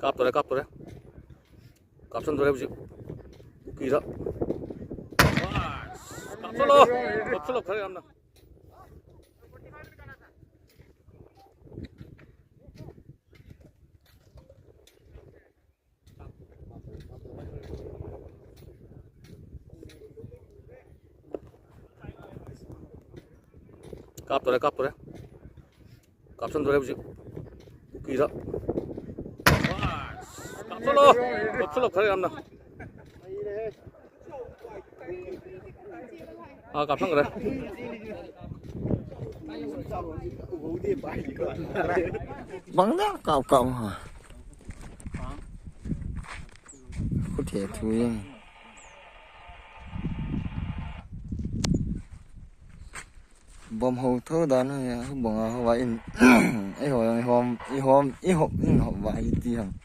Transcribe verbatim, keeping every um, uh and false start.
Kap tore, kap tore. Kapsan tore bujik. Kira. Kapsan lo. Kapsan lo, khare amna. Kap tore, kap tore. Kapsan tore bujik. Kira. Kapsan lo. Kapsan lo, khare amna. Ah, kapsan kare. Bang da kap kap ha. Khu the thu yang. Bom ho tho dan ho ya, bong a ho va in. Ei ho yang, ei hom, ei hom, ei hom, in ho va hi ti hang.